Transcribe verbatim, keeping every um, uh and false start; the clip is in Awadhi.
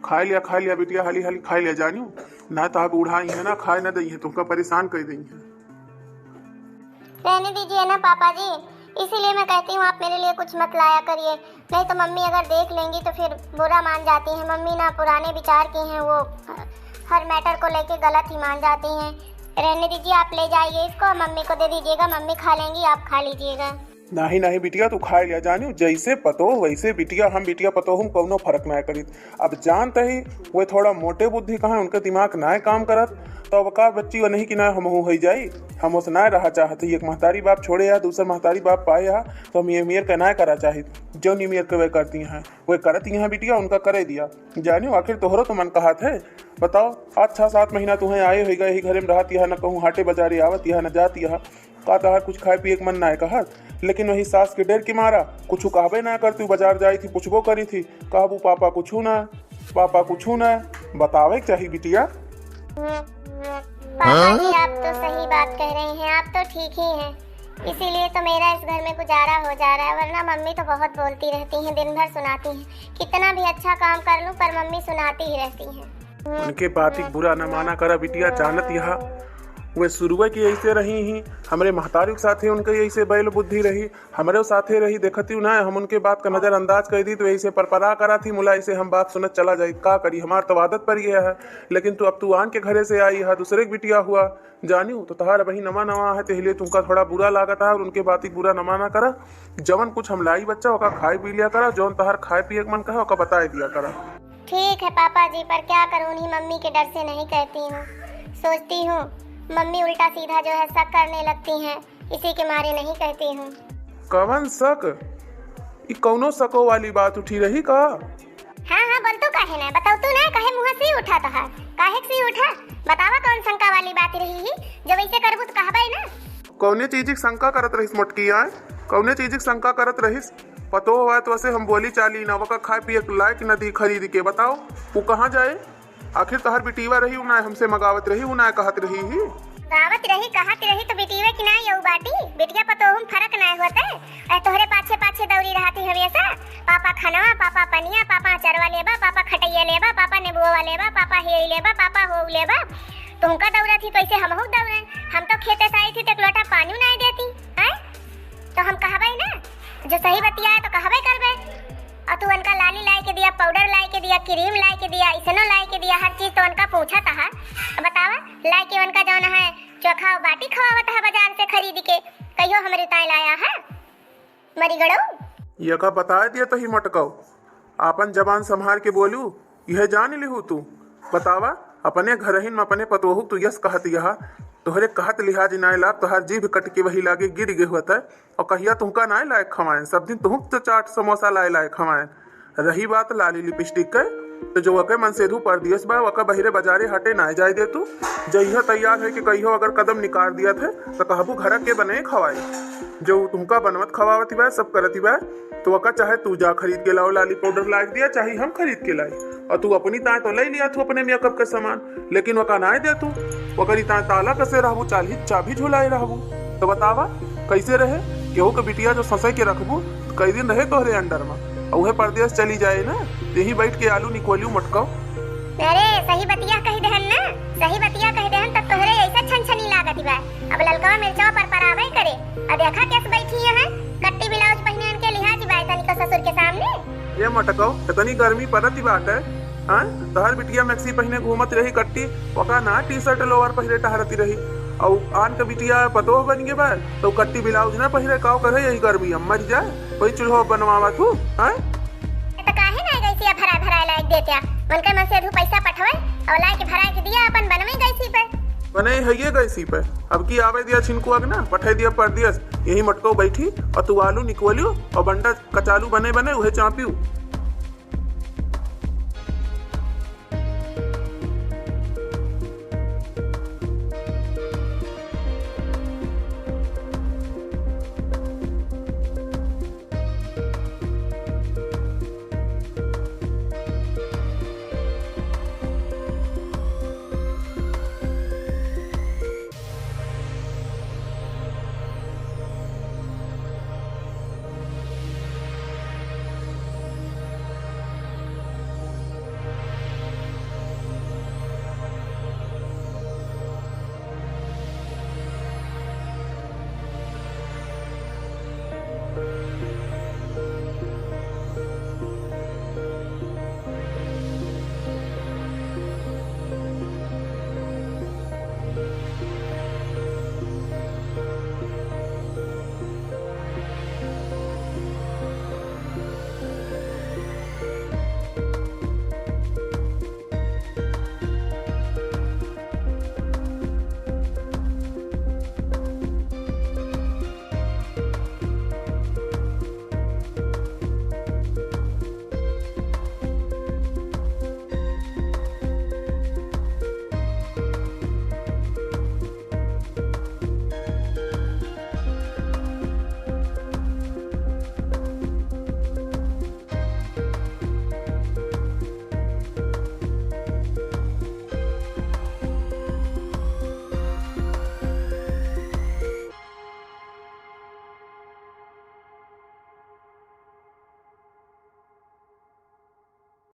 खाए लिया, खाए लिया बिटिया, हाली हाली खाए लिया जानियो, ना तो आप बूढ़ा ही है ना, खाए ना दई है, तुमका परेशान कर दई है। रहने दीजिए ना पापा जी, इसीलिए मैं कहती हूँ आप मेरे लिए कुछ मत लाया करिए, नहीं तो मम्मी अगर देख लेंगी तो फिर बुरा मान जाती हैं। मम्मी ना पुराने विचार की हैं, वो हर मैटर को लेके गलत ही मान जाती हैं। रहने दीजिए, आप ले जाइए इसको, मम्मी को दे दीजिएगा, मम्मी खा लेंगी, आप खा लीजिएगा। नाही, नाही बिटिया, तू खाए लिया जानियो, जैसे पतोह वैसे बिटिया, हम बिटिया पतोह हम कौनो फर्क ना करीत। अब जानत ही, वे थोड़ा मोटे बुद्धि का हैं, उनका दिमाग ना काम करत, तो अब का बच्ची वे नहीं कि ना हमहू हो जाई, हम ओस ना रहा चाहत ही। एक महतारी बाप छोड़े या दूसर महतारी बाप पाए या, तो हम ये मेर का ना करा चाहित, जो नी मेर के वे करती हैं, वे करती हैं बिटिया, उनका करे दिया। जानियो, आखिर तोहरो तो मन कहत है, बताओ, आज छह सात महीना तुम्हें आए हो गए ही, घरे में रहत यह, न कहूँ हाटे बाजारे आवत यह, न जात यह, का तहार कुछ खाए पिए के मन नाय कहत? लेकिन वही सास के डर के मारा कुछ कहबे ना करती, बाजार जाई थी, पूछबो करी थी, कहबू, "पापा कुछू ना, पापा कुछू ना।" बतावे के चाही बिटिया। पापा जी, आप तो सही बात कह रहे हैं, आप तो ठीक ही हैं, इसीलिए तो मेरा इस घर में गुजारा हो जा रहा है, वरना मम्मी तो बहुत बोलती रहती हैं, दिन भर सुनाती हैं, कितना भी अच्छा काम कर लूं पर मम्मी सुनाती ही रहती हैं। उनके बात ही बुरा न माना करा बिटिया, जानत यहा वे शुरुए की ऐसे रही ही, हमरे महतारी के साथे उनके ऐसे बैल बुद्धि रही, हमरे साथे रही, देखती हूँ ना, हम उनके बात का नजरअंदाज कर दी तो ऐसे परपरा करा थी, मुला ऐसे हम बात सुनत चला जाई, का करी, हमार तो आदत पड़ गया है। लेकिन तू अब तू आन के घरे से आई है, दूसरे के बिटिया हुआ, जानियो तो तहार अबही नवा नवा है, तेहले तुमका थोड़ा बुरा लागत है, और उनके बात ही बुरा न माना करा। जवन कुछ हम लाई बच्चा, ओका खाए पी लिया करा, जौन तहार खाए पिए के मन कहे, ओका बताए दिया करा। ठीक है पापा जी, पर क्या करूँ, उन्हीं मम्मी के डर से नहीं कहती हूँ। सोचती हूँ मम्मी उल्टा सीधा जो है शक करने लगती हैं, इसी के मारे नहीं कहती हूँ। कवन शक? ई कौनो शको वाली बात उठी रही का? हाँ, हाँ, बोलतू काहे ना, बतौतू ना, काहे मुँह से उठा तोहार, काहे से उठा? बतावा कौन शंका वाली बात रही ही, जब ऐसे करबू तो कहबे ना। कौने चीज की शंका करत रहिस मोटकी आय? कौने चीज की शंका करत रहिस? पतो हुआ तो वैसे हम बोली चाली ना, वका खाए पिए के लायक न दी खरीद के, बताओ, वो कहाँ जाए? आखिर तोहर बिटीवा रही, उ ना हमसे मगावत रही, उ ना कहत रही ही। मगावत रही, कहत रही तो बिटीवे की ना यऊ बाटी, बिटिया पतोहू में फर्क ना होते। ए, तोहरे पाछे पाछे दौरी रहती हमेशा, पापा खनवा, पापा पनिया, पापा अचरवा लेबा, पापा खटैया लेबा, पापा नेबुआ लेबा, पापा हेई लेबा, पापा हो लेबा। तुमका दौरा थी तो ऐसे हमहू दौरे। हम तो खेते से आई थी तो एक लोटा पानी ना देती, हैं? तो हम कहबे ना, जो सही बतिया है तो कहबे करबे। और तू उनका लाली लाई के दिया, पाउडर लाई के दिया, क्रीम लाई के दिया, इसनो लाई के दिया, हर चीज तो उनका पूछा तहा। अब बतावा, लाई के उनका जौन है चोखा बाटी खवावत है बाजार से खरीद के, कहियो हमरे ताई लाया है? मरी गड़ो। ये का बताए दिया तही मटकाओ, आपन जबान संभार के बोलू, यह जान लिहू तू। बतावा, अपने घरहिन में अपने पतोहू तू यस कहत यहा, तोहरे कहत लिहाज नाय लाग, तोहार जीभ कट के वही लागे गिर गे होत है। और कहिया तुमका नाय लायक खवाएन, सब दिन तुहू तो चाट समोसा लाए लायक खवाएन। रही बात लाली लिपस्टिक के, तो जो वके मन से धू परदेस बा, वका बहिरे बाजारे हटे नाय जाए दे तू। जइहो तैयार है कि कहियो अगर कदम निकाल दिया थे, तो कहबू घर के बने खवाए। जो तुमका बनवत खवावत ही बा, सब करत ही बा, तो वका चाहे तू जा खरीद के लाओ, लाली पाउडर लाग दिया, चाहे हम खरीद के लाई, और तू अपनी ताए तो ले लिया तू अपने मेकअप के सामान, लेकिन वका नाय दे तू, वकरी ताए ताला कसे रहबू, चाली चाबी झुलाए रहबू। तो बतावा, कैसे रहे? केहू के बिटिया जो ससै के रखबू, तो कई दिन रहे तोहरे अंडर में, और उहे परदेस चली जाए ना, तेही बैठ के आलू निकोलियो मटकाओ। अरे, सही बतिया कह देहन ना, सही बतिया कह देहन, तब तोहरे ऐसा छनछनी लागत बा। अब ललकवा मिर्चवा पर पराबे करे। आ देखा कैसे बैठी है, कट्टी ब्लाउज पहिने इनके लिहाज बाय तनिको ससुर के सामने। ये मटकाओ, इतनी गर्मी पड़त ही बात है, हाँ? तोहर बिटिया मैक्सी पहिने घूमत रही कट्टी, ओका ना टी शर्ट लोअर पहिरे टहरती रही। और आन के बिटिया पतोह बन गे बा, तो कट्टी ब्लाउज ना पहिरे, काव करे यही गर्मी, हम मर जाए, वही चूल्हो बनवावा तू, हाँ? तो काहे ना गैसिया भराए भराए लायक देत्या? उनके मन से अधू पैसा पठवे और लाए के भराए के दिया अपन बनवे गैसी पे। बने है ये गैसी पे। अब की आवे दिया छिनकुआ के ना, पठे दिया परदेस। यही मटको बैठी और तू आलू निकवलियो और बंडा कचालू बने बने उहे चापियो।